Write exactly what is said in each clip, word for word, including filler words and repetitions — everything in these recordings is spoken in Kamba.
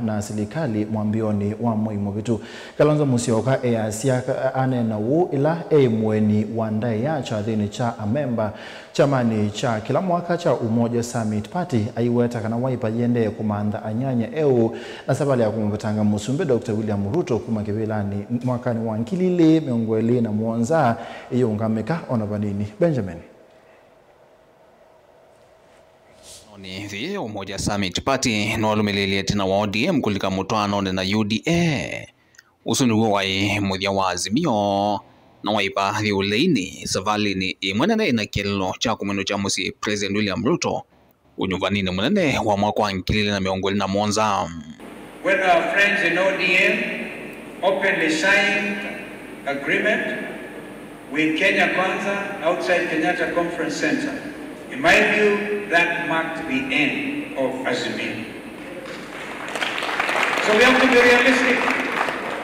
na silikalĩ mwambĩonĩ wa mwei mũvĩtu. Kalonzo Musyoka easya aneena ũu ĩla e mũeni wa ndaĩa kyathĩnĩ kya amemba kyamanĩ kya kĩla mwaka kya Umoja Summit Party, aiweta kana Wiper yĩendee kũmantha anyanya eũ na savalĩ ya kũmũvetanga Mũsumbĩ Doctor William Ruto kuma kĩvĩlanĩ mwakanĩ wa ngili ilĩ mĩongo ĩlĩ na mũonza ĩyĩũngamĩka ona vanini. Benjamin. Nĩ thĩ Umoja Summit Party nĩwalũmĩlĩĩlye ĩtina wa O D M kũlika mũtwaanonĩ na U D A. Ũsu nĩw'o waĩ mũthya wa Azimio, na Wiper yĩ ũleinĩ savalĩnĩ ĩmwe nene ĩna kĩeleelo kya kũmwĩnũkya mũsyĩ President William Ruto ũnyuvaninĩ mũnene wa mwaka wa ngili ilĩ na mĩongo ĩlĩ na mũonza. When our friends in O D M openly signed agreement with Kenya Kwanza outside Kenyatta Conference Center, in my view, that marked the end of Azimio. So we have to be realistic.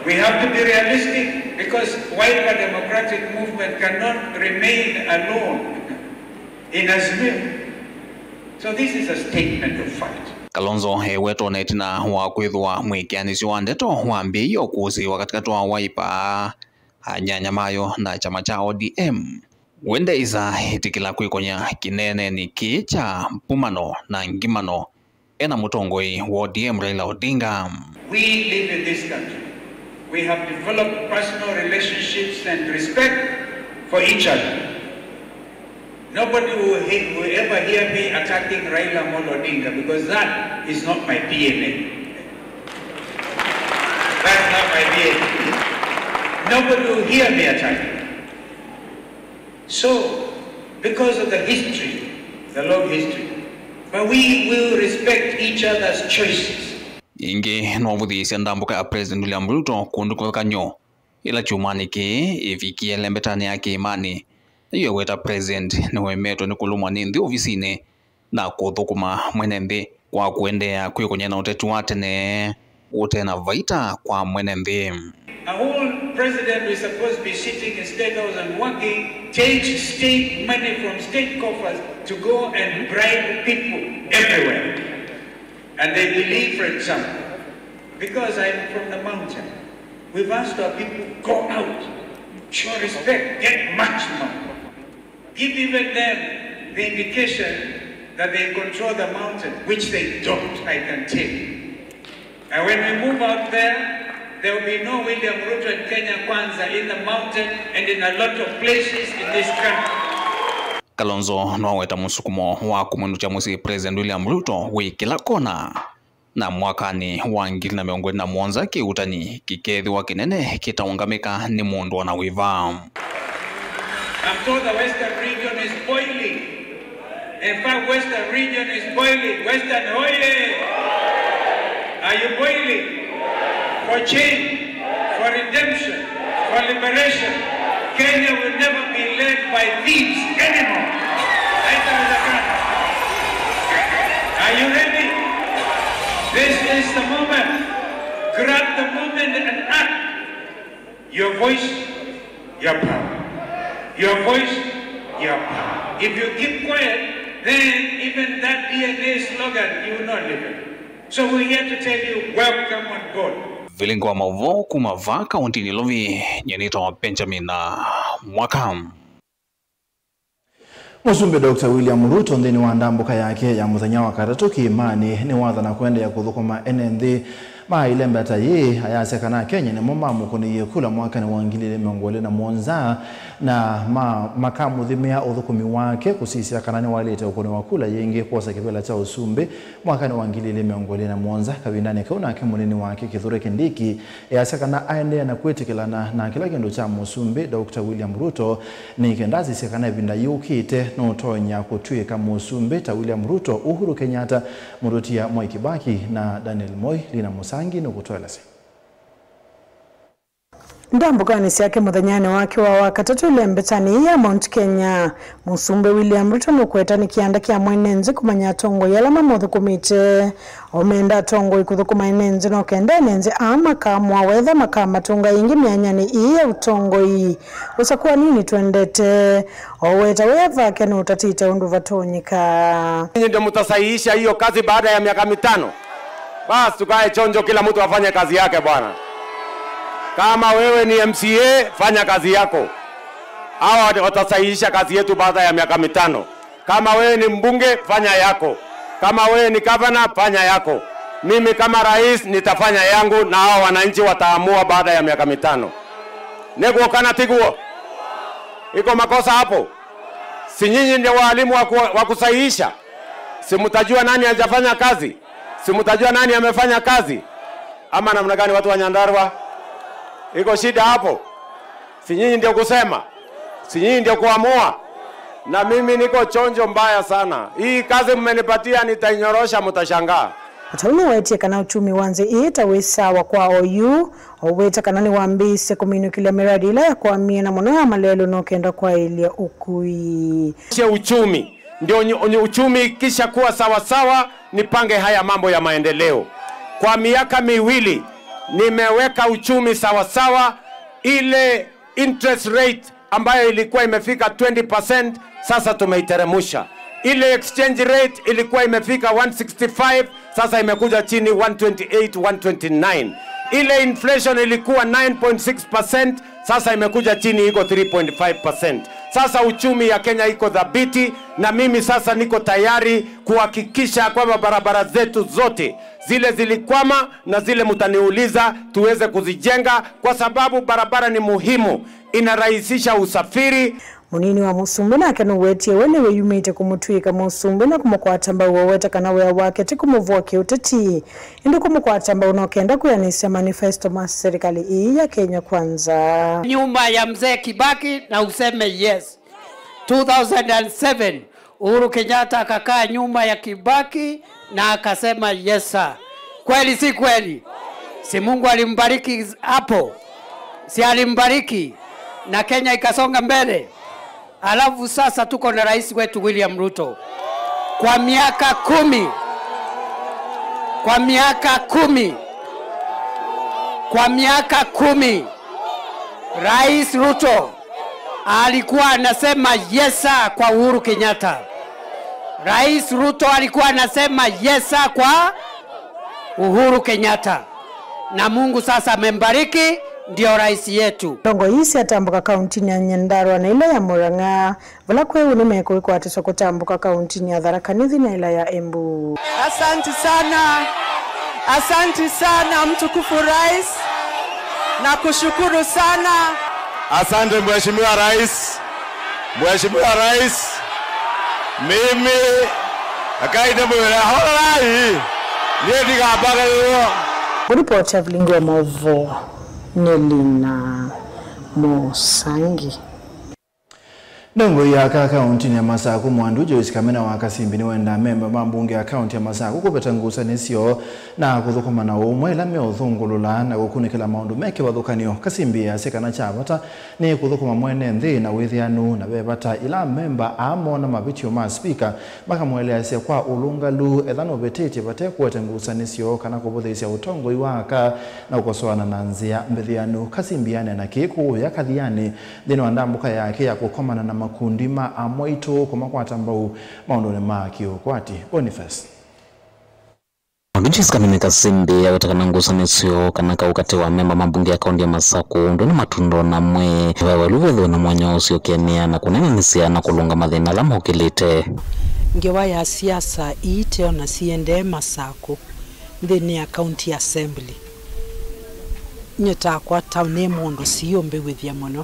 We have to be realistic because Wiper Democratic Movement cannot remain alone in Azimio. So this is a statement of fight. Kalonzo ewetwa na ĩtina wa kwĩthĩwa mwĩkĩanĩsyo wa ndeto wambĩĩie kũsĩĩwa katĩkatĩ wa Wiper, anyanya mayo na kyama kya O D M. We ndeĩsa ĩtĩkĩla kwĩkony'a kĩneenenĩ kĩĩ kya mbumano na ngimano ena mũtongoi wa O D M Raila Odinga. We live in this country. We have developed personal relationships and respect for each other. Nobody will, he-, will ever hear me attacking Raila Amolo Odinga because that is not my D N A. That's not my D N A. Nobody will hear me attacking. So, because of the history, the long history, but we will respect each other's choices. Ĩngĩ, nĩwavũthĩĩsye ndambũka ya President William Ruto kũndũ kĩvathũkany'o ĩla kyumwanĩ kĩĩ ĩvikie lembetanĩ ya kĩĩmanĩ. Yu eweta President nĩwemetwe nĩ kũlũmwa nĩ nthĩ ovisinĩ na kũthũkũma mwene nthĩ kwa kũendeea kwĩkony'a na ũteti wa tene ũte na vaita kwa mwene nthĩ. A whole president who is supposed to be sitting in State House and working takes state money from state coffers to go and bribe people everywhere. And they believe, for example, because I'm from the mountain, we've asked our people, "Go out, show respect, get maximum." Give even them the indication that they control the mountain, which they don't, I can tell you. And when we move out there, there will be no William Ruto and Kenya Kwanza in the mountain and in a lot of places in this country. Kalonzo nĩwaweta mũsukumo wa kũmwĩnũkya mũsyĩ President William Ruto wĩ kĩla kona. Na mwakanĩ wa ngili na mĩongo ĩlĩ na mũonza kĩuutani kĩkeethĩwa kĩnene kĩtaũngamĩka nĩ mũndũ o na wĩva. I'm told the Western region is boiling. In fact, Western region is boiling. Western, oye! Are you boiling? For change, for redemption, for liberation. Kenya will never be led by thieves anymore. Haitawezekana. Are you ready? This is the moment. Grab the moment and act. Your voice, your power. Your voice, your power. If you keep quiet, then even that D N A slogan, you will not live it. So we're here to tell you, welcome on board. Vilingi wa maũvoo kuma vaa kaũntĩnĩ Nairobi, nyie nĩtawa Benjamin, ah, Mwaka. Mũsumbĩ Doctor William Ruto nthĩnĩ wa ndambũka yake ya mũthenya wa katatũ kĩĩmanĩ nĩwathana kũendeea kũthũkũma ene nthĩ ma ĩlembeta yĩĩ, ayasya kana Akenya nĩmo mamũkũnĩie kula mwakanĩ wa ngili ilĩ mĩongo ĩlĩ na mũonza, na ma-, makamũthimĩa ũthũkũmi wake kũsisya kana nĩwaĩlĩte ũkũnĩwa kula yĩngĩ kwosa kĩvĩla kya ũsumbĩ mwakanĩ wa ngili ilĩ mĩongo ĩlĩ na mũonza. Kavindanĩ kau nake mũnini wake Kithure Kindiki easya kana aendee na kwĩtĩkĩlana na kĩla kĩndũ kya mũsumbĩ Doctor William Ruto, nĩ kenda asisye kana ĩvinda yũkĩte nũtonya kũtw'ĩka mũsumbĩ ta William Ruto, Uhuru Kenyatta, Mũtũtia Mwai Kibaki na Daniel Moi. Lina Mũsangi nũkũtũelesya. Ndambũkanĩ syake mũthenyanĩ wake wa wakatatũ ĩlembetanĩ ya Mount Kenya, Mũsumbĩ William Ruto nũkweta nĩ kĩanda kya mwene nthĩ kũmanya atongoi ala mamũthũkũmĩte. Omenda atongoi kũthũkũma ene nthĩ no kenda ene nthĩ aa makamũa wetha makamatũnga ĩngĩ myanyanĩ ĩĩ ya ũtongoi. Ũsakũanĩ nĩtwendete. Oweta wĩa vake nũtatĩte ũndũ vatonyeka. Nyinyi ndio mtasahihisha hiyo kazi baada ya miaka mitano? Basi tukae chonjo, kila mtu afanye kazi yake bwana. Kama wewe ni M C A, fanya kazi yako. Hawa watasahihisha kazi yetu baada ya miaka mitano. Kama wewe ni mbunge, fanya yako. Kama wewe ni gavana, fanya yako. Mimi kama rais nitafanya yangu, na hawa wananchi wataamua baada ya miaka mitano. Nĩguo kana tiguo? Iko makosa hapo? Si nyinyi ndio walimu wa ku-, wa kusahihisha? Si mtajua nani hajafanya kazi? Si mtajua nani amefanya kazi? Ama namna gani, watu wa Nyandarua? Iko shida hapo? Si nyinyi ndio kusema? Si nyinyi ndio kuamua? Na mimi niko chonjo mbaya sana. Hii kazi mmenipatia nitainyorosha, mtashangaa. Ata ũu nĩwetie kana uchumi wa nthĩ ĩĩ ta wĩ sawa kwa oyu, ũwĩte kana nĩwambĩĩsye kũminũkĩlya mĩradi ĩla yakwamie na mũno ya malelũ na ũkenda kwaĩlya ũkui. Cia uchumi. Ndio nyu-, nyu-, uchumi ikisha kuwa sawa sawa, nipange haya mambo ya maendeleo. Kwa miaka miwili, nimeweka uchumi sawa sawa. Ile interest rate ambayo ilikuwa imefika twenty percent, sasa tumeiteremusha. Ile exchange rate ilikuwa imefika one sixty-five, sasa imekuja chini one twenty-eight, one twenty-nine. Ile inflation ilikuwa nine point six percent, sasa imekuja chini, iko three point five percent. Sasa uchumi ya Kenya iko dhabiti, na mimi sasa niko tayari kuhakikisha kwamba barabara zetu zote zile zilikwama na zile mtaniuliza tuweze kuzijenga, kwa sababu barabara ni muhimu, inarahisisha usafiri. Mũnini wa mũsumbĩ nake nũwetie we nĩwĩyumĩte kũmũtw'ĩĩka mũsumbĩ na kũmũkwata mbau, ũwete kana wĩa wake ti kũmũvũa kĩũteti, ĩndĩ kũmũkwata mbau no kenda kwĩanĩsya manifesto ma serikali ĩĩ ya Kenya Kwanza. Nyuma ya Mzee Kibaki na useme yes. Two thousand and seven, Uhuru Kenyatta akakaa nyuma ya Kibaki na akasema yes sir. Kweli si kweli? Si Mungu alimbariki hapo? Si alimbariki na Kenya ikasonga mbele? Alafu sasa tuko na rais wetu William Ruto. Kwa miaka kumi, kwa miaka kumi, kwa miaka kumi, Rais Ruto alikuwa anasema yes sir kwa Uhuru Kenyatta. Rais Ruto alikuwa anasema yes sir kwa Uhuru Kenyatta. Na Mungu sasa amembariki, ndio rais yetu. Ndongoi ii syatambũka kauntinĩ ya Nyandarua na ila ya Murang'a, vala kweũ nĩmekwĩkwatĩsya kũtambũka kauntinĩ ya Tharaka Nithi na ila ya Embu. Asanti sana. Asanti sana, mtukufu Rais. Nakushukuru sana. Asante, Mheshimiwa Rais. Mheshimiwa Rais, mimi, akai ndĩmwĩre, horai, niĩ ndigambagĩrĩrwo. Mũripoti ya vilingi wa maũvoo nĩ Lina Mũsangi. Ndongoi ya aka kauntinĩ ya Masaku, Mwandu Joyce Kamena wa Kasimbi, nĩwendaa memba ma mbunge ya kaunti ya Masaku kũveta ngusanĩsyo na kũthũkũma na ũmwe ĩla meũthũngũlũla na kũkunĩkĩla maũndũ me kĩvathũkany'o. Kasimbi easya kana kya vata nĩ kũthũkũma mwene nthĩ na wĩthĩanu, na ve vata ĩla amemba aa moona mavĩtyo ma spika makamũeleasya kwa ũlũngalu ethĩwa nũvĩtĩtye vate kũete ngusanĩsyo kana kũvũthĩĩsya ũtongoi wa aka na ũkosoana na nzĩa mbĩthĩanu. Kasimbi aneena kĩĩ kũũya Kathiani nthĩnĩ wa ndambũka yake ya kũkomana na makundi ma amwaitũ kũmakwata mbau maũndũnĩ ma kĩũkwati. Boniface. Mũndũ Joyce Kamene Kasimbi aweta kana ngusanĩsyo kana kaũ katĩ wa memba ma mbunge ya kaunti ya Masaku ndwĩ na matunda ona amwe. Ve vaĩlu vethĩwe na mwanya wa ũsyokeenĩa na kũneenanĩsya na kũlũnga mathĩna ala mokĩlĩte. Ngewa ya siasa ii teo na siendee Masaku nthĩnĩ ya county assembly. Nyie takwa ta nĩ mũndũ siũmbĩw'ĩthya mũno,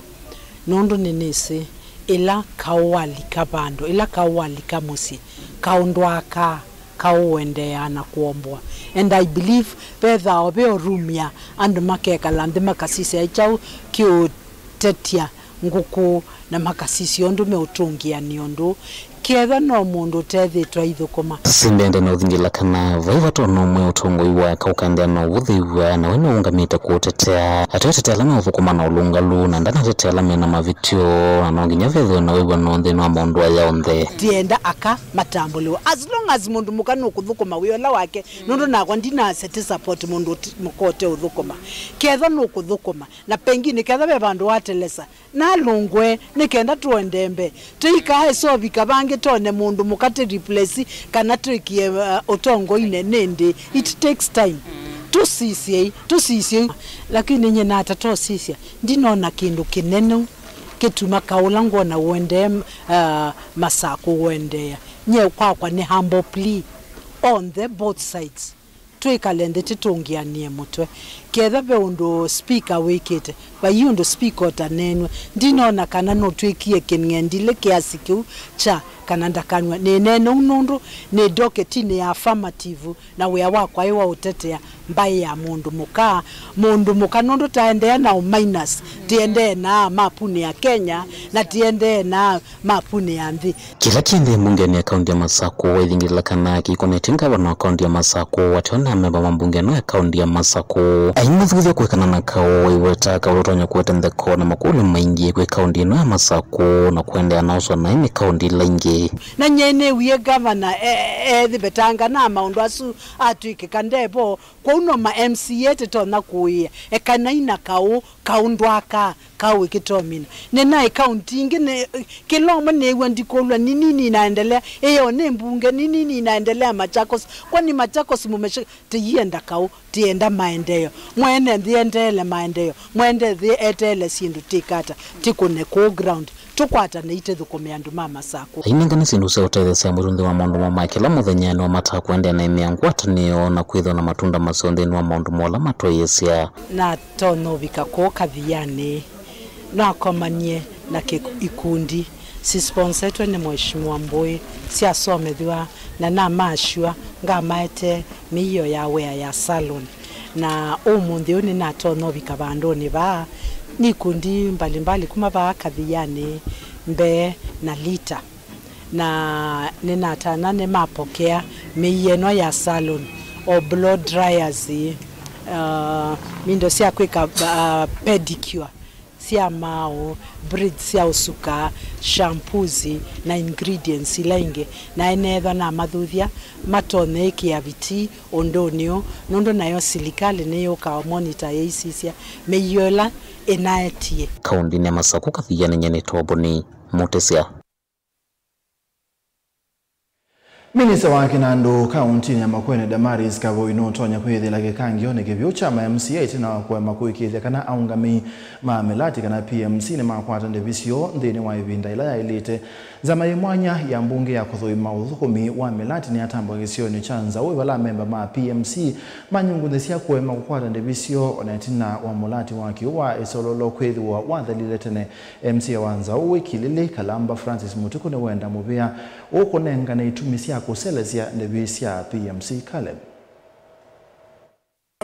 nũndũ nĩnĩsĩ ĩla kaũ walika vandũ, ĩla kaũ walika mũsyĩ, kaũ ndwakaa, kaũ ũendeeaa na kũomboa. And I believe vethaa o ve ũrumya andũ makekala nthĩ makasisya kyaũ kĩũtetya ngũkũ na makasisya ũndũ meũtũngĩanĩa ũndũ. Ketha no mũndũ ũtethĩtwe aithũkũma. Simbi aendee na ũthingĩla kana vai vata ona ũmwe ũtongoi wake ũkaendeea na ũvũthĩw'a, na we nĩũũngamĩte kũũtetea. Atwetetea ala meũthũkũma na ũlũngalu, na ndanatetea ala me na mavĩtyo, na no nginya vethĩwe na wĩw'ano nthĩnĩ wa maũndũ aya onthe. Ndienda aka matambũlĩwe. As long as mũndũ mũka nũkũthũkũma wĩa ũla wake, nũndũ nakwa ndinaseti support mũndũ ũti-, mũka ũteũthũkũma. Ketha nũkũthũkũma, na pengine ketha ve vandũ watelesa, nalũngwe nĩ kenda tũendee mbee. Tũikae sovika vangĩ Tone mũndũ mũka tĩ replace kana twĩkie, uh, ũtongoinĩ nĩndĩ. It takes time. Tũsisyei, tũsisyei. Lakini nye nata tosisya, ndinona kĩndũ kĩnene kĩtuma kaũla ngwona ũendee, uh, Masakũ ũendeea. Nye kwakwa nĩ humble plea on the both sides. Twĩkale nthĩ tũtũngĩanĩe mũtwe. Ketha ve ũndũ speaker wĩkĩte, vai ũndũ speaker ũtaneenw'a. Ndinona kana nũtwĩkie kĩng'endilĩ kĩasi kĩu kya kana ndakanw'a. Nĩneena ũu nũndũ nĩ ndoketinĩ ya affirmative, na wĩa wakwa ĩ wa ũtetea mbaĩ ya mũndũ mũka. Mũndũ mũka nũndũ taendeea na ũ minus, tiendee na mapunĩ ya Kenya, na tiendee na mapunĩ ya nthĩ. Kĩla kĩendee mbungenĩ ya kaunti ya Masakũ waithingĩlĩla kana kĩkonetye ngavana wa kaunti ya Masakũ ateo na amemba ma mbunge ĩno ya kaunti ya Masakũ. Aimathuthya kũekana na kaũ waiweta kaũ ũtonya kũete ntheko na makũlyo maingĩ kwĩ kaunti ĩno ya Masakũ na kũendeea na ũswa naĩ nĩ kaunti ila ingĩ. Na nyie nĩwie ngavana e- e- ethĩvetanga na maũndũ asu atw'ĩkĩka ndevo, kwoou no ma M C A tĩtonya kũĩa, ekanai na kaũ, kaũ ndwaka. Kaũ ĩkĩtomina. Nĩnaĩ kaunti ingĩ, nĩ- kĩla ũmwe nĩĩw'a ndikũlw'a, ni nini inaendelea? Ĩyo nĩ mbunge, ni nini inaendelea Machakos? Kwani Machakos mumesha tiyienda kaũ, tienda maendeeo. Mwene nthĩ endeele maendeeo. Mwende nthĩ eteele syĩndũ tikata, tikũne kũũ ground. Tũkwatanei tĩthũkũme andũ ma Masakũ. Ainengane syĩndũ sya ũtethesya mwĩĩtu nthĩ wa maũndũ moo ma kĩla mũthenya nĩwamataa kũendeea na ĩmea ngwatanĩo na kwĩthĩwa na matunda maseo nthĩnĩ wa maũndũ mola matwaĩĩsya. Na Tonya ũvika kũũ Kathianĩ, nakomanie na kĩ- ikundi sisponsetwe nĩ Mheshimiwa Mbũĩ, syasomethw'a na namasywa ngamaete mĩio ya wĩa ya salon. Na ũmũnthĩ ũyũ nĩnatonya ũvika vandũnĩ vaa, nĩ ikundi mbalimbali kuma vaa Kathianĩ, Mbee na Lita. Na nĩnatana nĩmapokea mĩio ĩno ya salon, o blow dryers, uh, mindo sya kwĩka, uh, pedicure sya maaũ, braids sya ũsuka, shampoos na ingredients ila ingĩ. Na eneethwa namathuthya matonye ĩkĩa vitii ũndũnĩ ũũ, nũndũ nayo silikalĩ nĩyũkaa monitor yĩisisya mĩio ĩla ĩnaetie. Kaũndĩnĩ ya Masakũ, Kathianĩ, nyie nĩ Toboni Mũtĩsya. Minista wa kĩnandũ kaũntĩnĩ ya Makueni, Damaris Kavũi, nũtonya kwĩyĩthĩla kĩkangĩonĩ kĩvyũ kya ma M C A ĩtina wa kũema kũĩkĩĩthya kana aũngamĩi ma mĩlati kana P M C nĩmakwata ndĩvi syoo nthĩnĩ wa ĩvinda ĩla yaĩlĩte. Nzama yĩ mwanya ya mbunge ya kũthũima ũthũkũmi wa mĩlati nĩyatambwa kĩsionĩ kya Nzaũ, vala amemba ma P M C manyungunyĩsya kũema kũkwata ndĩvi syoo o na ĩtina wa mũlati wa kĩw'ũ wa Ĩsololo kwĩthĩwa wathelile tene. M C A wa Nzaũ wĩ Kĩlĩlĩ, Kalamba Francis Mũtikũ, nĩwenda mũvĩa ũkũnengane itumi sya kũselesya ndĩvi sya P M C. Caleb.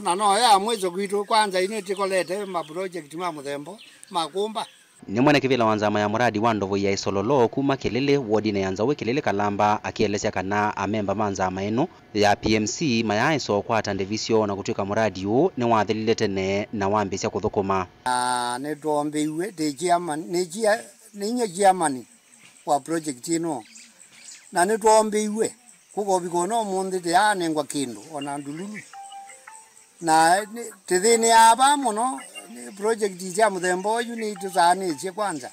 Na no ya mwĩso kwitũ, kwanza inĩ tĩkolete ma project ma mũthembo ma kũmba. Nĩ mwene kĩvĩla wa nzama ya mũradi wa ndovo ya Ĩsololo kuma Kĩlĩlĩ, wodinĩ ya Nzaũ wĩ Kĩlĩlĩ, Kalamba, akĩelesya kana amemba ma nzama ĩno ya P M C mayaaĩsa ũkwata ndĩvi syoo na kũtw'ĩka mũradi ũũ nĩwathelile tene na wambĩĩsya kũthũkũma. Na nĩtwombĩiw'e, ndĩ chairman, nĩ chia-, nĩ inyia chairman wa project ĩno. Na nĩtwombĩiw'e, kũkovika ona ũmũnthĩ tĩyaanengwa kĩndũ, ona ndululu. Na nĩ- tĩthĩnĩaa vaa mũno, nĩ project sya mũthemba ũyu nĩitũsaanĩsye kwanza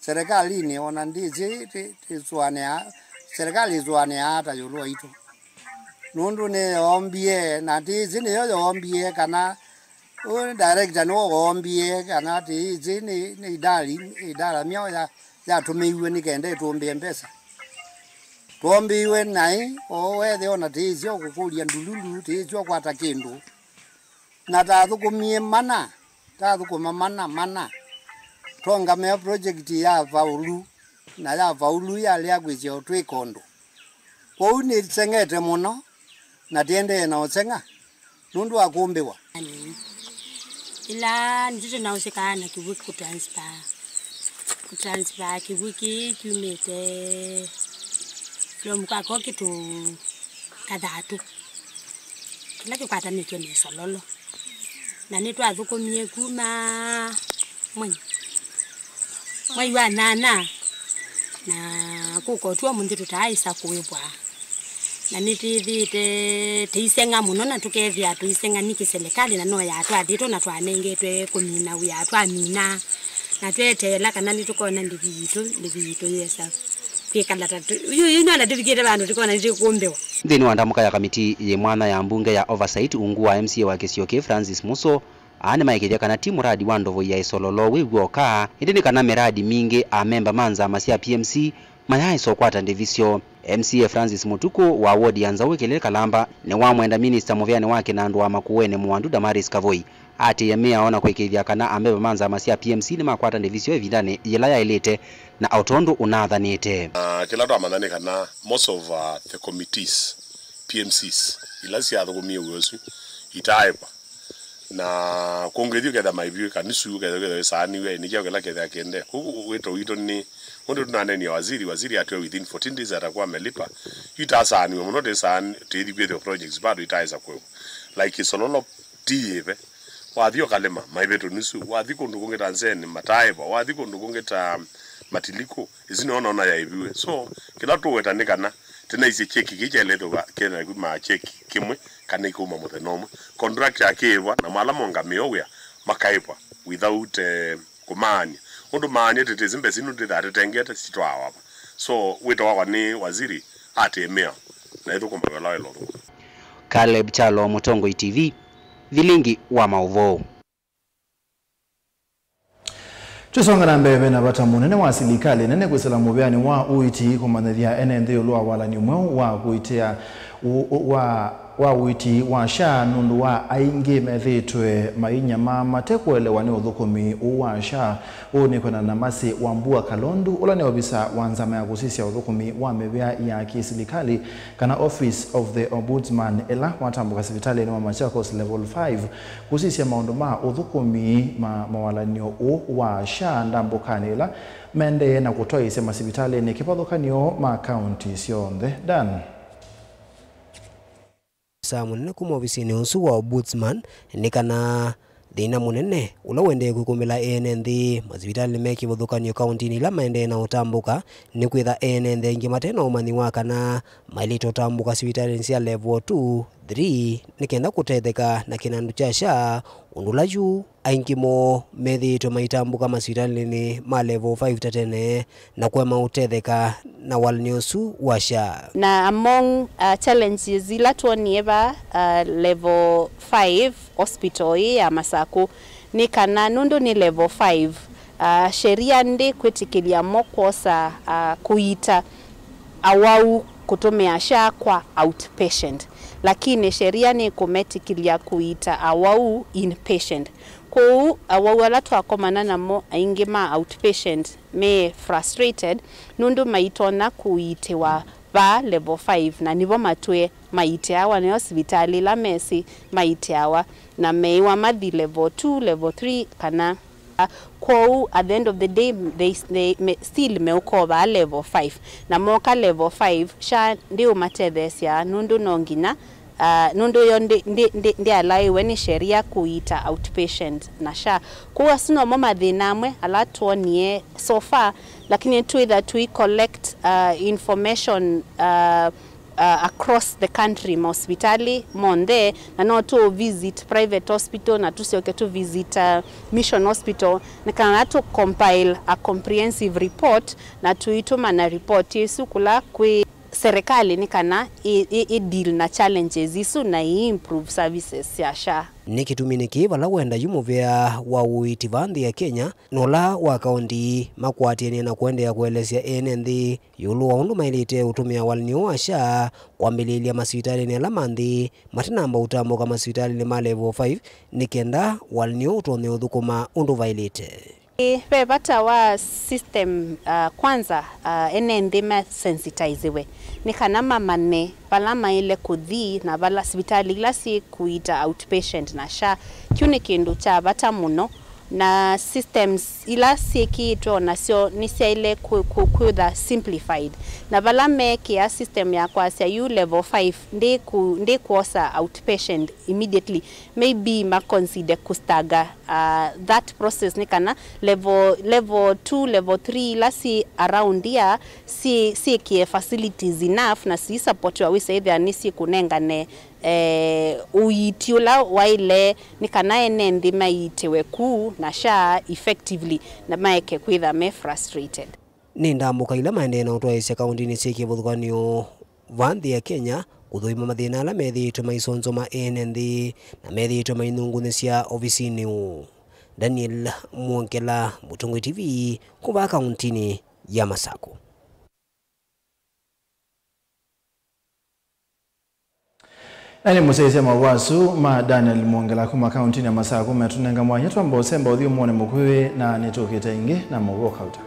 serikalinĩ, ona ndĩsĩ tĩ- tĩsũanĩaa, serikali ĩsũanĩaa ata ĩũlũ waitũ. Nũndũ nĩyoombie, na ndĩsĩ nĩyo yoombie kana ũyũ director nĩwe woombie, kana ndĩsĩ nĩ, nĩ idari, idara myaũ ya- yatũmĩiw'e nĩ kenda ĩtũmbĩe mbesa. Twombĩiwe naĩ, o wethĩa ona tĩĩsĩ o kũkũlya ndululu, tĩĩsĩ o kwata kĩndũ. Na tathũkũmie mana, tathũkũma mana, mana. Twongamĩa project ya vaulu, na ya vaulu yalea kwĩsya o twĩka ũndũ. Kwoou nĩseng'ete mũno, na tĩendee na ũseng'a nũndũ wa kũmbĩwa. Ĩla nĩtũtũ naũsĩkaa na kĩw'ũ kũtransfer, kũtransfer kĩw'ũ kĩĩ kyumĩte lomu kwakwa kĩtũ kathatũ kĩla kĩkwatanĩtye na Ĩsololo. Na nĩtwathũkũmie kuma mwei, mwei wa nyanya, na kũka ũtw'o ũmũnthĩ tũtaaĩsa kũĩvwa. Na nĩtwĩthĩĩte tũiseng'a mũno, na tũkethĩa tũiseng'a nĩkĩ silikalĩ na no yatwathĩtwe na twanengetwe kũmina wĩa twamina, na tweteela kana nĩtũkona ndĩvi yitũ, ndĩvi yitũ yĩesa Twĩkala ta tũ-, yu, yu nĩona tũvikĩte vandũ tũkona nĩtũkũmbĩwa. Nthĩnĩ wa ndamũka ya kamiti yĩ mwanya ya mbunge ya oversight, ungu wa M C A wa kĩsio kĩĩ Francis Muso, aa nĩmaĩkĩĩthya kana ti mũradi wa ndovo ya ĩsololo wĩ w'oka, ĩndĩ nĩ kana mĩradi mingĩ amemba ma nzama sya P M C mayaaĩsa ũkwata ndĩvi syoo. M C A Francis Mũtukũ wa wodi ya Nzaũ Ĩkĩlĩ Kalamba nĩwamwenda minista mũvĩanĩ wa kĩnandũ wa Makũenĩ Mũandu Damaris Kavoi atĩĩe mĩao na kũĩkĩĩthya kana amemba ma nzama sya P M C nĩmakwata ndĩvi syoo ĩvindanĩ yĩla yaĩlĩte na o tondũ ũnathanĩte. Na kĩla twamanya nĩ kana most of, uh, the committees, P M Cs, ila syathũkũmie wĩa ũsu itaaĩva. Na kũngĩthi ũketha maivyĩ, kanisu ũketha, ũketha ĩsaaniw'e, nĩ kyaũ kĩla kethĩa kĩendee. Kwoou wĩto witũ nĩ, ũndũ tũnanenie waziri, waziri atwĩa within fourteen days atakuwa amelipa. Yu itasaaniw'a mũno, tĩsaan-, tĩthi kwĩthĩwa projects bado itaesa kwĩw'a. Like Sololo ti yĩve. Wathi ũkalĩma, maive tũnusu. Wathi kũndũ kũngĩ ta Nzeni, mataaĩva. Wathi kũndũ kũngĩ ta Matilikũ, ĩsu nĩyo noona yaĩviwe. So, kĩla tũweta nĩ kana tĩnaisye cheki kĩĩ kyaĩlĩte kũva kĩna kuma cheki kĩmwe kana ikauma mũthenya ũmwe. Contractor akĩĩvwa na mala mongamĩo wĩa makaĩvwa without, eh, kũmaany'a. Ũndũ maany'a tĩtĩsĩ mbesa ino tĩthaa tĩtengete sitwaawa va. So, wĩto wakwa nĩ waziri atĩĩe mĩao na ĩthũkũma wĩa ũla waĩlwe ũthũkũma. Caleb Kyalo, Mũtongoi T V, vilingi wa maũvoo. Tũsonga na mbee, ve na vata mũnene wa silikalĩ nene kwĩsĩla mũvĩanĩ wa ũiiti kũmanyĩthya ene nthĩ ĩũlũ wa walany'o mweũ wa kũitia u-, u-, wa, wa ũiiti wa SHA, nũndũ wa aingĩ methĩĩtwe mainyamaa mate kũelewa nĩ ũthũkũmi ũũ wa SHA. Ũũ nĩ kwendana na Mercy Wambua Kalondu, ũla nĩ ovisa wa nzama ya kũsisya ũthũkũmi wa mĩvĩa ya kĩsilikalĩ, kana Office of the Ombudsman, ĩla watambũka sivitalĩnĩ wa Machakos Level five kũsisya maũndũ ma ũthũkũmi ma mawalany'o ũũ wa SHA ndambũkanĩ ĩla maendee na kũtwaĩĩsya masivitalĩnĩ kĩvathũkany'o ma kaunti syonthe. Dan. Sa mũnene kuma ovisinĩ ũsu wa Ombudsman nĩ kana thĩna mũnene ũla ũendee kwĩkũmĩla ene nthĩ masivitalĩnĩ me kĩvathũkany'o kauntinĩ ila maendee na ũtambũka nĩ kwĩtha ene nthĩ aingĩ mate na ũmanyi wa kana maĩlĩte ũtambũka sivitalĩnĩ sya level two, three nĩ kenda kũtetheka na kĩnandũ kya SHA, ũndũ ũla yu aingĩ moo methĩĩtwe maitambũka masivitalĩnĩ ma level five ta tene na kũema ũtetheka na walany'o ũsu wa SHA. Na among, uh, challenges ila twonie va, uh, level five hospital ĩĩ ya Masakũ nĩ kana nũndũ nĩ level five, uh, sheria ndĩkwĩtĩkĩlya mo kwosa, uh, kũiita awau kũtũmĩa SHA kwa outpatient, lakini sheria nĩkũmetĩkĩlya kũiita awau inpatient. Kwoou awau ala twakomana namo aingĩ ma outpatient me frustrated nũndũ maitonya kũiitĩwa vaa level five, na nĩvo matwĩe maitĩawa, nĩyo sivitalĩ ĩla mesĩ maitĩawa, na meĩwa mathi level two, level three, kana. Kwoou, at the end of the day, they, they, me, still meũka o vaa level five, na mooka level five, SHA ndĩũmatetheesya nũndũ no nginya, ah, nũndũ yo ndĩ, ndĩ, ndĩ, ndĩalaĩwe nĩ sheria kũiita outpatient na SHA. Kwoou asu nomo mathĩna amwe ala twonie so far, lakini twĩtha tũi collect, uh, information, uh, uh, across the country, mahospitali monthe, na no tũ visit private hospital na tũsyoke tũ visit, uh, Mission Hospital, nĩ kana tũ compile a comprehensive report na tũitũma na report ĩsu kũla kwĩ serikali nĩ kana ĩ, ĩ, ĩ deal na challenges isu na ĩ improve services sya SHA. Nĩ kĩtumi nĩkĩ vala wenda yu mũvĩa wa ũiiti vaa nthĩ ya Kenya na ũla wa kaũnti makwatĩanĩa na kũendeea kũelesya ene nthĩ ĩũlũ wa ũndũ maĩlĩte ũtũmĩa walany'o wa SHA kwambĩlĩĩlya masivitalĩnĩ ala ma nthĩ matanamba ũtambũka masivitalĩnĩ ma level five nĩ kenda walany'o ũtonye ũthũkũma ũndũ vaĩlĩte? Ĩ, ve vata wa system, uh, kwanza, uh, ene nthĩ masensitiziwe nĩ kana mamanye vala maĩle kũthi na vala sivitalĩ ila syĩ kũiita outpatient na SHA. Kyu nĩ kĩndũ kya vata mũno, na systems ila syĩkĩĩtwe o nasyo nĩsyaĩle kwĩ-, kwĩ-, kwĩtha simplified. Na vala meekĩa system ya kwasya yu level five ndĩkũ-, ndĩkwosa outpatient immediately, maybe ma consider kũstaga, uh, that process nĩ kana level, level two, level three ila syĩ around here syĩ-, syĩkĩe facilities enough na siisupportiwa wĩsa ĩthĩa nĩsyĩkũnengane, eh, ũiiti ũla waĩle nĩ kana ene nthĩ maiitĩwe ku na SHA effectively na maeke kwĩtha me frustrated. nĩ ndambũka ila maendee na ũtwaĩĩsya kaũntĩnĩ syĩ kĩvathũkany'o va nthĩ ya Kenya, kũthũima mathĩna ala methĩĩtwe maisonzoma ene nthĩ na methĩĩtwe mainungunĩsya ovisinĩ ũũ. Daniel Mwongela, Mũtongoi T V, kũvaa kaũntĩnĩ ya Masakũ. Na nĩ mũsyaĩĩsya maũvoo asu ma Daniel Mwongela kuma kaũntĩnĩ ya Masakũ metũnenga mwanya twamba ũsemba ũthyũmũonĩ mũkuhĩ, na nĩtũkĩte ĩngĩ na maũvoo kauta.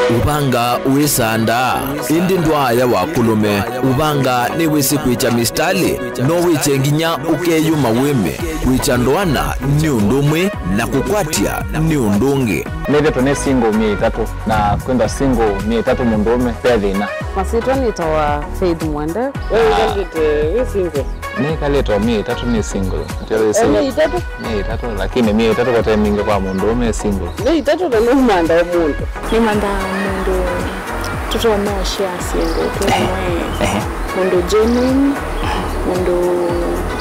Ũvanga wĩsaa ndaa, ĩndĩ ndwaaya wa kũlũme. Ũvanga nĩwĩsĩ kwĩkya mĩsitalĩ, no wĩkye nginya ũkeyũma wĩme. Kwĩkya ndoana nĩ ũndũ ũmwe na kũkwatya nĩ ũndũ ũngĩ. Nĩthĩtwe nĩ single myei ĩtatũ, na kwĩthwa single myei ĩtatũ mũndũũme ve thĩna. Masyĩtwa nĩtawa Faith Mwende. We ũthangĩte wĩ single? Nĩkalĩte o myei ĩtatũ nĩ single. Myei ĩtatũ? Myei ĩtatũ, lakini myei ĩtatũ kote mingĩ kwa mũndũũme e single. Myei ĩtatũ na nũmantha o mũndũ. Nĩmanthaa mũndũ tũtonya ũshare syĩndũ twĩ hamwe, mũndũ genuine, mũndũ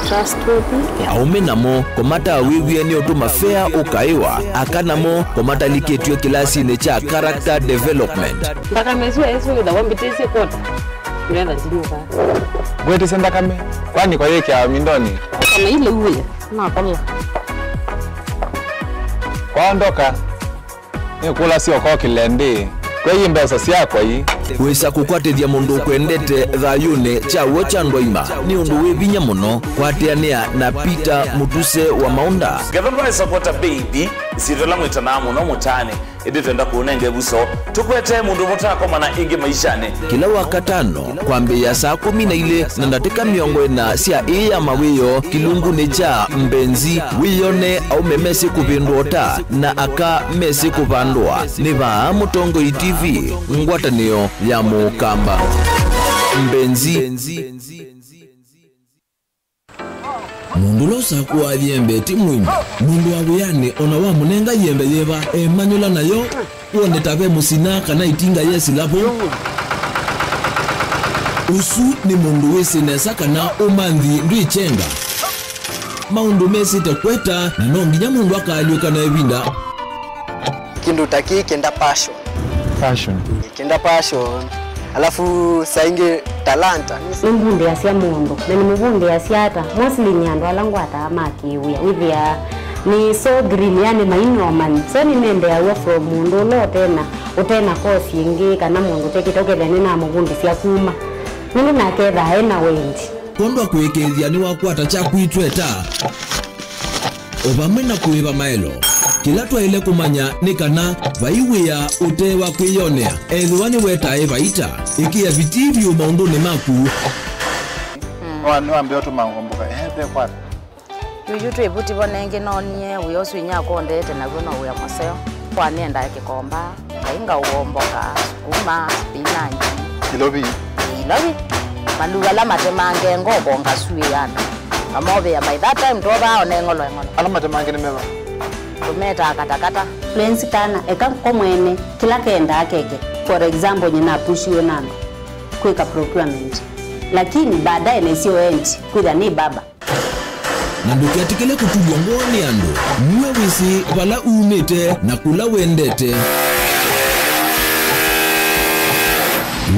trustworthy. Aũme namo kũmataa wĩw'ĩe nĩ ũtũma fea ũkaĩwa, aka namo kũmatalikĩtw'e kĩlasinĩ kya character development. Nthakame ĩsu ĩsu ĩthawa mbĩtĩsye kota. Ndĩrenda ndinyuka. Ngwĩtĩsye nthakame, kwani kwa yĩkĩawa mindonĩ? Kana ile uwe, nakola. Kwaondoka. Nĩkũlasya ũkokĩle ndĩ, kwei mbesa syakwa ii. Wĩsa kũkwatĩthya mũndũ ũkwendete thayũnĩ kya w'o kya ndwaima nĩ ũndũ wĩ vinya mũno. Kwatĩanĩa na Peter Mũtuse wa Maũnda. Ngetha ndwaĩsa kwata mbeithi, isyĩtwa ĩla mwĩtanaa mũno mũtaanĩ, ĩndĩ twenda kũũnenga ĩvuso. Tũkwetee mũndũ mũtaakomana ĩngĩ maishanĩ. Kĩla Wakatano, kwambĩĩa saa kũmi na ilĩ na ndatĩka mĩongo ĩna sya ĩĩ ya mawĩoo kĩlungunĩ kya Mbenzi, wĩyone aũme mesĩ kũvĩndũa ũta na aka mesĩ kũvandũa. Nĩ vaa Mũtongoi T V, ngwatanĩo ya Mũkamba. Mbenzi. Mũndũ ũla ũsakũaa yembe ti mũimu. Mũndũ wa wĩanĩ o na wamũnenga yembe yĩva, emanyũla nayo, wone ta ve mũsina kana ĩtinga yesĩla vo. Ũsu nĩ mũndũ wĩsĩ nesa kana ũmanthi ndwĩkyenga. Maũndũ mesĩte kweta, na no nginya mũndũ akaalyũka na ĩvinda. Kĩndũ ta kĩĩ kĩenda passion. Passion. Kĩenda passion. Alafu saa ingĩ talanta. Nĩmbundĩasya mũndũ, na nĩmũvundĩasya ata? Mostly nĩ andũ ala ngwataa ma kĩwĩa. Wĩthĩaa nĩ so green, yani mainomani. So nĩnendeaw'a from mũndũ ũla ũtena, ũtena course ĩngĩ, kana mũndũ ũtekĩte, ũkethĩa nĩnamũvundĩsya kuma. Nũndũ nake ethaa ena wendi. Kwondwa kũĩkĩĩthya nĩwakwata kyaku itweta. O vamwe na kũĩva maelo, kĩla twaĩle kũmanya nĩ kana vai wĩa ũte wa kwĩyonea, ethĩwa nĩwetae vaita, ĩkĩa vitii vyũ maũndũnĩ maku. Nĩwambĩa ũtũma ngomboka, ehe, ve kwata. Yuyu twĩ vuti vo nengĩ noonie wĩa ũsu inyakwa ũndete naw'o no wĩa mũseo. Kwa nĩendaa kĩkomba. Ngai ngaũomboka, sukuma, spinach. Ilovi. Ilovi. Maluu ala matemange ngoko ngasuĩana. Mamovĩa by that time twovaa one ng'olo eng'olo. Ala matemange nĩ meva? Tũmetaa katakata. Fluency kana eka ko mwene kĩla kendaa keke. For example, nyina apushiwe na andũ kwĩka procurement. Lakini baadaye naisyo endi kwĩthĩa nĩ baba. Na ndũketĩkĩle kũtulw'a ngoo nĩ andũ. Nue wĩsĩ vala umĩte na kũla wendete.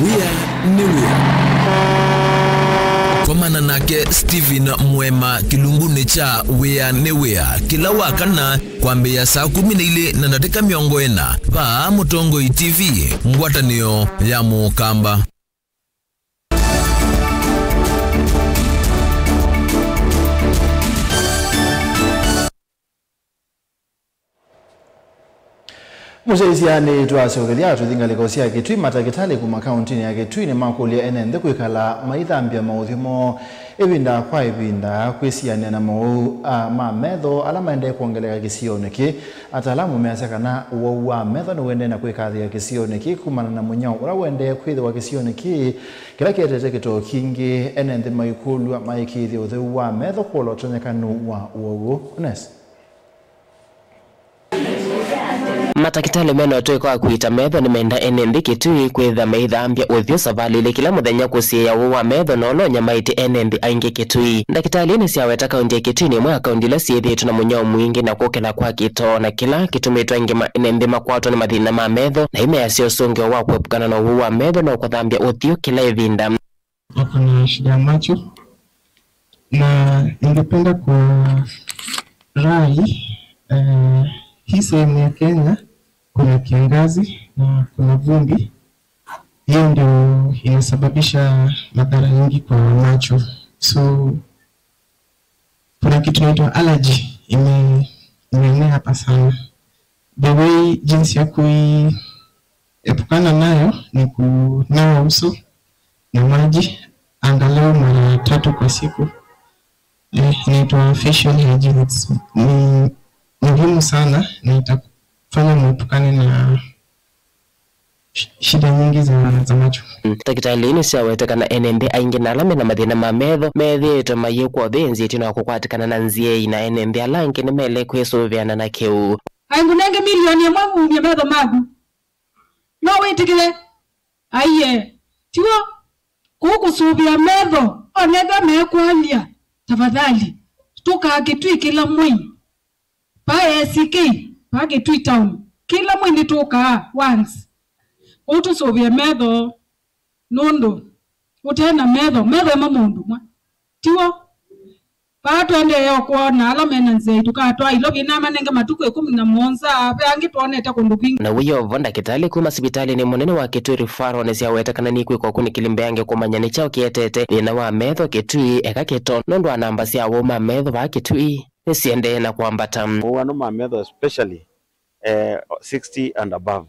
Wĩa nĩ wĩa. Komana nake Stephen Mwema kĩlungunĩ kya Wĩa nĩ Wĩa kĩla wa kana kwambĩĩa saa kũmi na ilĩ na ndatĩka mĩongo ĩna vaa Mũtongoi T V, ngwatanĩo ya Mũkamba. Mũsyaĩĩsya nĩtwasyokethya atũthi ngalĩko sya Kitui. Matakĩtalĩ kuma kaũntĩnĩ ya Kitui nĩmakũlya ene nthĩ kwĩkala maithambya maũthyũ moo ĩvinda kwa ĩvinda kwĩsianĩa na mowau a ma metho ala maendee kwongeleka kĩsionĩ kĩĩ. Ataalamu measya kana ũwau wa metho nĩũendee na kwĩkathĩĩa kĩsionĩ kĩĩ kumana na mũnyao ũla ũendee kwĩthĩwa kĩsionĩ kĩĩ, kĩla kĩetete kĩtoo kingĩ ene nthĩ maikũlw'a maĩkĩĩthye ũtheu wa metho kũla ũtonyeka nũũ wa ũwau ũũ. Ones. Matakĩtalĩ mena ũtũĩka wa kũita metho nĩmenda ene nthĩ Kitui kwĩthĩa meithambya ũthyũ savalĩ ilĩ kĩla mũthenya kũsiĩĩa ũwau wa metho na ũla ũnyamaĩtye ene nthĩ aingĩ Kitui. Ndakĩtalĩ nĩsyaweta kaunti ya Kitui nĩ ĩmwe ya kaunti ila syĩthĩĩtwe na mũnyao mwingĩ na kũkĩla kwa kĩtoo, na kĩla kĩtumĩtwe aingĩ ma ene nthĩ makwatwa nĩ mathĩna ma metho, na imeasya ũsũngĩo wa kwepukana na ũwau wa metho no kũthambya ũthyũ kĩla ĩvinda. Wako na shida ya macho, na ningependa kuwarai, eh, hii sehemu ya Kenya kuna kiangazi na kuna vumbi, hiyo ndio inasababisha madhara nyingi kwa macho. So kuna kitu inaitwa allergy ime imeenea hapa sana. The way, jinsi ya kuiepukana nayo ni kunawa uso na maji angalau mara tatu kwa siku. Eh, inaitwa facial hygiene. Ni muhimu sana na itafanya muepukane na sh- shida nyingi za, za macho. Ndakĩtalĩ nĩsyawete kana ene nthĩ aingĩ na ala mena mathĩna ma metho methĩĩtwe mayĩkwa ũthĩnzi ĩtina wa kũkwatĩkana na nzĩa ii, na ene nthĩ ala angĩ nĩmaĩle kwĩsũvĩana na kĩu. Aingũnenge milioni ĩmwe umye metho maku. No wĩtĩkĩle? Aiee. Tiw'o? Kũu kũsũvĩa metho, onethwa mekwalya, tafadhali, tũkaa Kitui kĩla mwei. Pa A C K, pa Kitui Town, kĩla mwei nĩtũkaa once. Kũu tũsũvĩe metho, nũndũ ũte na metho, metho ema mũndũ mwa. Tiw'o? Vaa tũendee o kwona ala mena nzĩa ii tũkatwaa ilovi na manenge matukũ ĩkũmi na mũonza, ve angĩ twonete kũndũ kwingĩ. Na wĩyovo, ndakĩtalĩ kuma sivitalĩnĩ mũnene wa Kitui Referral nĩsyaweta kana nĩkwĩka ũkunĩkĩli mbeange kũmanya nĩ kyaũ kĩetete thĩna wa metho Kitui, eka kĩtoo, nũndũ wa namba sya awau ma metho vaa Kitui nĩsiendee na kwambata. Mowau ma metho, especially, eh, sixty and above,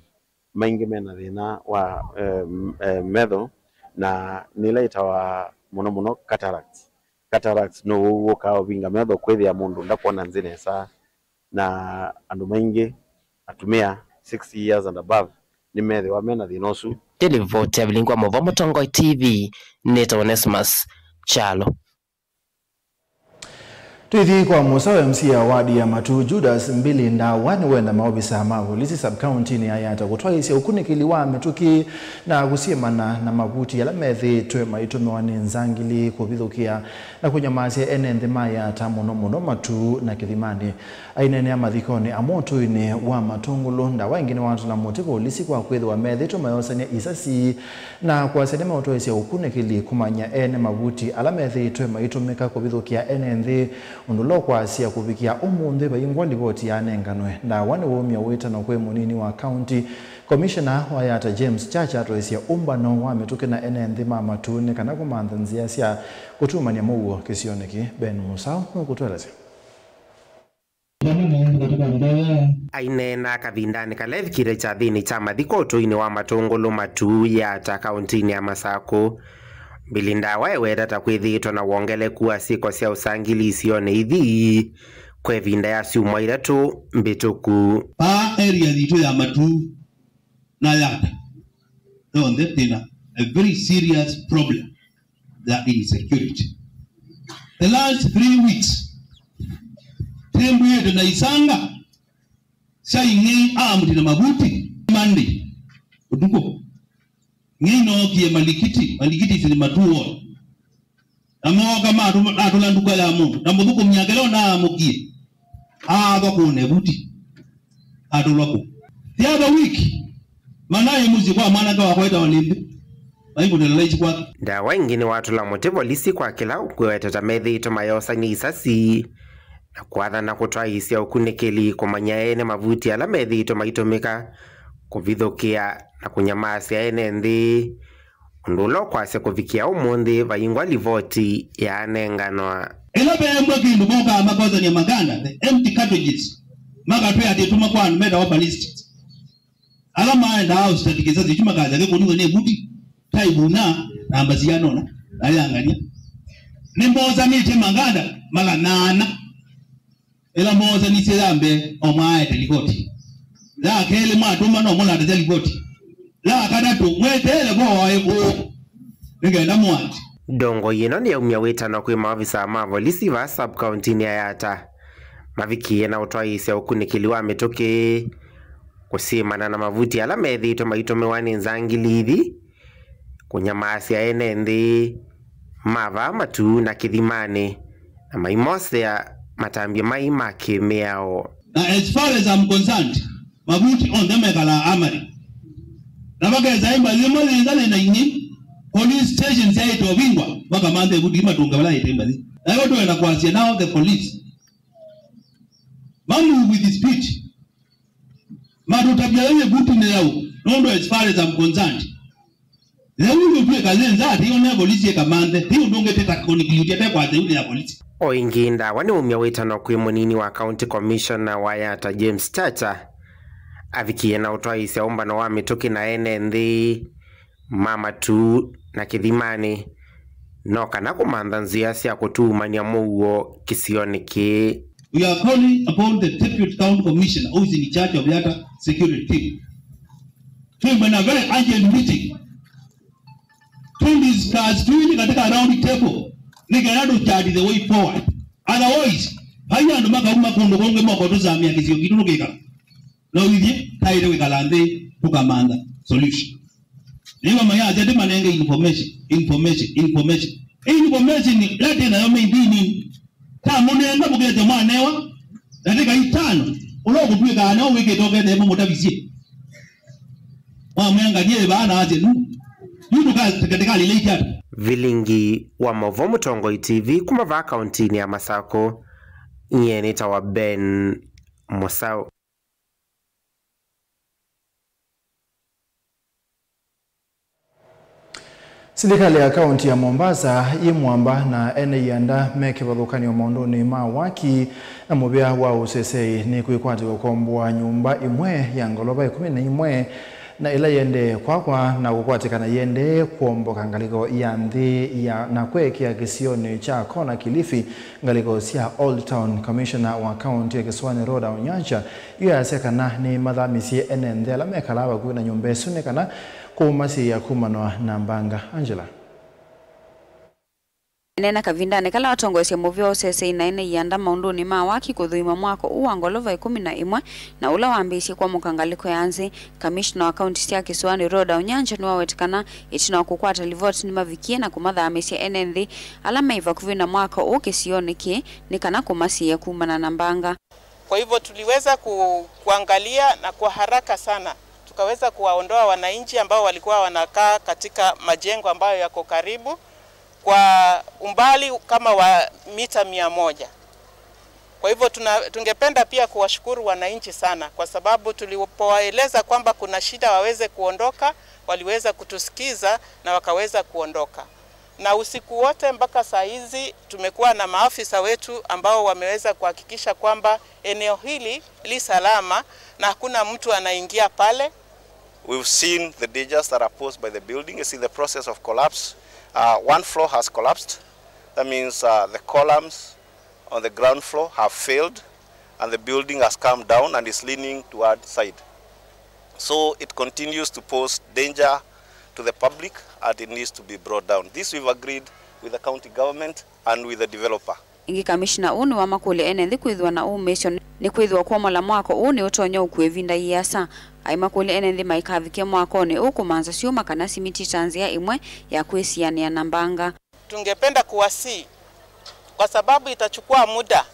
maingĩ mena thĩna wa, eh, m- eh, metho, na nĩ ĩla ĩtawa mũno mũno cataracts. Cataracts no ũwau ũkaa ũvinga metho, kwĩthĩa mũndũ ndakwona nzĩ nesa, na andũ maingĩ, atumĩa sixty years and above, nĩmethĩwa mena thĩna ũsu. Nĩ livoti ya Vilingwa Mũvoo, Mũtongoi T V, nĩtawa Onesmus Kyalo. Tũithi kwa mũsaũ, M C A wa wadi ya Matuu, Judas Mbili Ndawa, nĩwenda maovisa ma volisi sub-county-nĩ ya Yatta kũtwaĩĩsya ũkunĩkĩli wa mĩtũkĩ na kũsyĩmana na mavuti ala methĩĩtwe maitũmĩwa nĩ nzangili kũvithũkĩa na kũnyamasya ene nthĩ ma Yatta, mũno mũno Matuu na Kĩthimanĩ. Aineenea mathikonĩ amwe ũtũinĩ wa Matũngũlũ, Ndawa ĩngĩ nĩwatũla mũtĩ volisi kwa kwĩthĩwa methĩĩtwe mayosany'a isasi na kwasya nĩmeũtwaĩĩsya ũkunĩkĩli kũmanya ene mavuti ala methĩĩtwe maitũmĩka kũvithũkĩa ene nthĩ, ũndũ ũla ũkwasya kũvikĩa ũmũnthĩ vaingwa livoti yaanenganwe. Ndawa nĩwaumya wĩtano kwĩ mũnini wa county commissioner wa Yatta James Chacha atwaĩĩsye ũmbano wa mĩtũkĩ na ene nthĩ ma Matuu nĩ kana kũmantha nzĩa sya kũtumany'a mũuo kĩsionĩ kĩĩ. Ben Mũsaũ nũkũtũelesya. Aineena kavindanĩ kala evikile kyathĩnĩ kya mathiko ũtũinĩ wa Matũngũlũ Matuu Yatta kaũntĩnĩ ya Masakũ, Mbili Ndawa eweta ta kwĩthĩĩtwe na wongeleku wa syĩko sya ũsangili isionĩ ithi kwa ĩvinda ya syumwa itatũ mbĩtũku. Vaa area yitũ ya Matuu na Yatta yonthe twĩna a very serious problem ya insecurity. The last three weeks, tembũĩte na isanga sya ing'ei armed na mavuti. Monday ũtukũ, ng'ei nookie Malikiti, Malikiti is in Matuu ward. Na mooka matũ- matũla nduka ya mũndũ, na mũthũkũmi yake leo naamũkie, aathwa kũna ĩvuti, atũlwa kũ. The other week, manaĩ mũsyĩ kwa mwanake wakwa wĩtawa Nĩmbĩ, maikũnĩla laici kwake. Ndawa ĩngĩ nĩwatũla mũtĩ volisi kwa kĩla ũkwĩweta ta methĩĩtwe mayosany'a isasi na kwathana kũtwaĩĩsya ũkunĩkĩli kũmanya ene mavuti ala methĩĩtwe maitũmĩka kũvithũkĩa na kũnyamasya ene nthĩ, ũndũ ũla ũkwasya kũvikĩa ũmũnthĩ vaingwa livoti yaanenganwa. Ĩla veembwa kĩndũ, mokaa makosany'a maganda, the empty cartridges, makatwĩa atĩ tũma kwa andũ metawa ballistics. Ala maendaa ũsitati kĩsasi kyu makasya kĩkũniwe nĩ vuti, tai vuna, namba sianona, na yangania. Nĩmosanĩtye maganda magana ana. Ĩla moosanisye ya mbee, no mwaaete livoti. Ya kelĩ mwatũma, no mũlatasya livoti. Ya katatũ, mweteele vo waĩ kũũ nĩ kenda mũati. Ndongoi ĩno nĩyaumya wĩtano kwĩ maovisa ma volisi vaa sub-county-nĩ ya Yatta mavikĩe na ũtwaĩĩsya ũkunĩkĩli wa mĩtũkĩ kũsyĩmana na mavuti ala methĩĩtwe maitũmĩwa nĩ nzangilithi kũnyamaasya ene nthĩ ma vaa Matuu na Kĩthimanĩ, na maimosea matambya mai ma kĩmĩao. Na as far as I'm concerned, mavuti onthe mekalaa Amari. Na vakesa embassy ĩmwe yĩtha yĩ na ing'i, police station syaĩte ũvingwa, makamantha ĩvuti imatũnge vala yĩte embassy. Na yo twenda kwasya now the police. Ma move with speed. Matũtavya yu ĩvuti nĩ yau, nũndũ as far as I'm concerned, yau ĩũtw'ĩka yĩ nza, ti ũndũ polisi ĩkamanthe, ti ũndũ ũngĩ tĩta kũnikilitya te kwa yau nĩ ya polisi. O ĩngĩ, Ndawa nĩwaumya wĩtano kwĩ mũnini wa County Commissioner wa Yatta, James Chacha, avikie na ũtwaĩĩsya ũmbano wa mĩtũkĩ na ene nthĩ ma Matuu na Kĩthimanĩ, no kana kũmantha nzĩa sya kũtuumany'a mũuo kĩsionĩ kĩĩ. We are calling upon the Deputy County Commissioner who is in charge of Yatta security team. Twĩmwe na very urgent meeting. To discuss, twĩnĩ katika round table. Nĩ kana tũ chart the way forward. Otherwise, vai andũ makauma kũndũ kũngĩ moko tũsamĩa kĩsio kitũ tũkĩka. No ithyĩ taĩle kwĩkala nthĩ tũkamantha solution. Nĩva mayasya ti manenge information, information, information. Information ĩla twĩ nayo maybe nini. Ta mũnenga mũkethĩa mwanewa ndatĩka itano, ũla ũkũtw'ĩkaa nao wĩkĩte ũkethĩa mũmũtavisye. Mwamwĩa nganie vaa na asya nu. Yu ndũka-, ndĩkalile ikyata. Vilingi wa Maũvoo Mũtongoi T V kuma vaa kauntinĩ ya Masakũ, nyie nĩtawa Ben Mũsaũ. Silikalĩ ya kaunti ya Mombasa yĩ mwamba na ene ianda me kĩvathũkany'o maũndũnĩ ma waki na mũvĩa wa ũseseĩ nĩ kwĩkwatya ũkomboa nyũmba ĩmwe ya ngolova ĩkũmi na ĩmwe na ĩla yĩendee kwakwa na kũkwatĩkana yĩendee kũomboka ngalĩko ya nthĩ ya na kweekĩa kĩsionĩ kya Kona Kilifi, ngalĩko sya Old Town. Commissioner wa kaunti ya Kĩsũanĩ Rhoda Onyancha yu easya kana nĩmathamisye ene nthĩ ala mekalaa vakuvĩ na nyũmba ĩsu nĩ kana kũmasiĩĩa kumanwa na mbanga. Angela. Aneena kavindanĩ kala watongoesya mũvĩa wa ũseseĩ na ene ianda maũndũnĩ ma waki kũthũima mwako ũũ wa ngolova ĩkũmi na ĩmwe na ũla wambĩĩsye kũamũka ngalĩko ya nthĩ, kamishna wa kaunti sya Kĩsũanĩ Rhoda Onyancha nĩwaweta kana ĩtina wa kũkwata livoti nĩmavikie na kũmathamĩsya ene nthĩ ala me vakuvĩ na mwako ũũ kĩsionĩ kĩĩ nĩ kana kũmasiĩĩa kumana na mbanga. Kwa hivyo tuliweza ku-, kuangalia na kwa haraka sana tukaweza kuwaondoa wananchi ambao walikuwa wanakaa katika majengo ambayo yako karibu kwa umbali kama wa mita mia moja. Kwa hivyo tuna-, tungependa pia kuwashukuru wananchi sana kwa sababu tulipowaeleza kwamba kuna shida waweze kuondoka, waliweza kutusikiza na wakaweza kuondoka. Na usiku wote mpaka saa hizi tumekuwa na maafisa wetu ambao wameweza kuhakikisha kwamba eneo hili li salama na hakuna mtu anaingia pale. We've seen the dangers that are posed by the building. It's in the process of collapse. Uh, one floor has collapsed. That means, uh, the columns on the ground floor have failed and the building has come down and is leaning toward side. So it continues to pose danger to the public and it needs to be brought down. This we've agreed with the county government and with the developer. Ĩngĩ, kamishna ũũ nĩwamakũlya ene nthĩ kwĩthĩwa na ũmĩĩsyo nĩkwĩthĩwa kwomola mwako ũũ nĩũtonya ũkua ĩvinda yĩasa. Aimakũlya ene nthĩ maikavike mwakonĩ ũũ kũmanza syũma kana simiti ta nzĩa ĩmwe ya kwĩsianĩa na mbanga. Tungependa kuwasihi, kwa sababu itachukua muda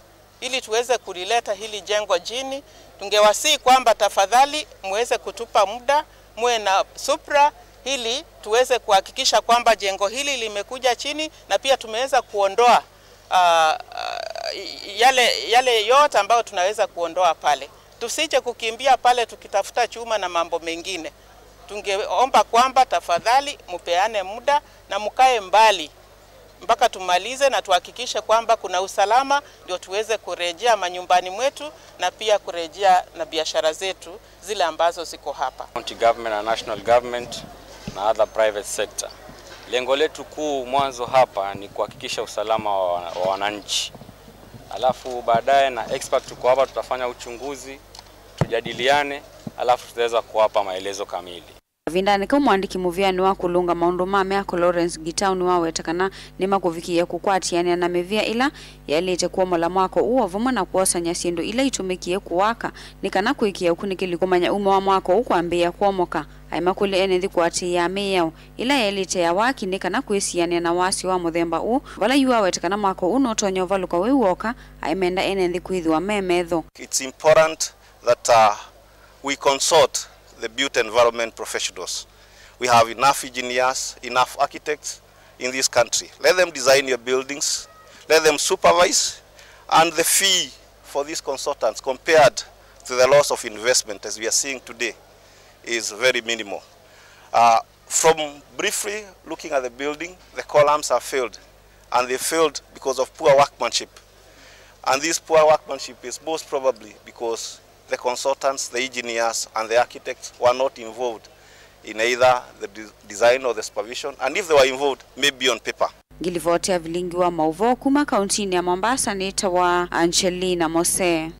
ili tuweze kulileta hili jengo chini, tungewasihi kwamba tafadhali muweze kutupa muda, muwe na subra ili tuweze kuhakikisha kwamba jengo hili limekuja chini na pia tumeweza kuondoa, ah, ah, yale, yale yote ambayo tunaweza kuondoa pale. Tusije kukimbia pale tukitafuta chuma na mambo mengine. Tungeomba kwamba tafadhali mupeane muda na mukae mbali mpaka tumalize na tuhakikishe kwamba kuna usalama, ndio tuweze kurejea manyumbani mwetu na pia kurejea na biashara zetu zile ambazo ziko hapa. County government na national government na other private sector. Lengo letu kuu mwanzo hapa ni kuhakikisha usalama wa, wa wananchi. Alafu baadaye na expert tuko hapa, tutafanya uchunguzi, tujadiliane, alafu tutaweza kuwapa maelezo kamili. Kavindanĩ kau, mũandĩki mũvĩanĩ wa kũlũnga maũndũ ma myako Lawrence Gitau nĩwaweta kana nĩmakũvikĩĩa kũkwatĩanĩa na mĩvĩa ĩla yaĩlĩte kwomola mwako ũũ o vamwe na kwosany'a syĩndũ ila itũmĩkie kũwaka nĩ kana kũĩkĩĩa ũkunĩkĩli kũmanya umo wa mwako ũũ kwambĩĩa kwomoka. Aĩ makũlya ene nthĩ kũatĩĩaa mĩao ĩla yaĩlĩte ya waki nĩ kana kwĩsianĩa na wasyo wa mũthemba ũũ. Vala yu awete kana mwako ũũ nũtonya ũvalũka wĩu w'oka, aĩ menda ene nthĩ kwĩthĩwa me metho. It's important that uh, we consult the built environment professionals. We have enough engineers, enough architects in this country. Let them design your buildings, let them supervise, and the fee for these consultants compared to the loss of investment as we are seeing today is very minimal. Uh, from briefly looking at the building, the columns have failed, and they failed because of poor workmanship. And this poor workmanship is most probably because the consultants, the engineers, and the architects were not involved in either the de- design or the supervision, and if they were involved, maybe on paper. Ngilivoti ya vilingi wa maũvoo kuma kauntinĩ ya Mombasa nĩtawa Angelina Mose.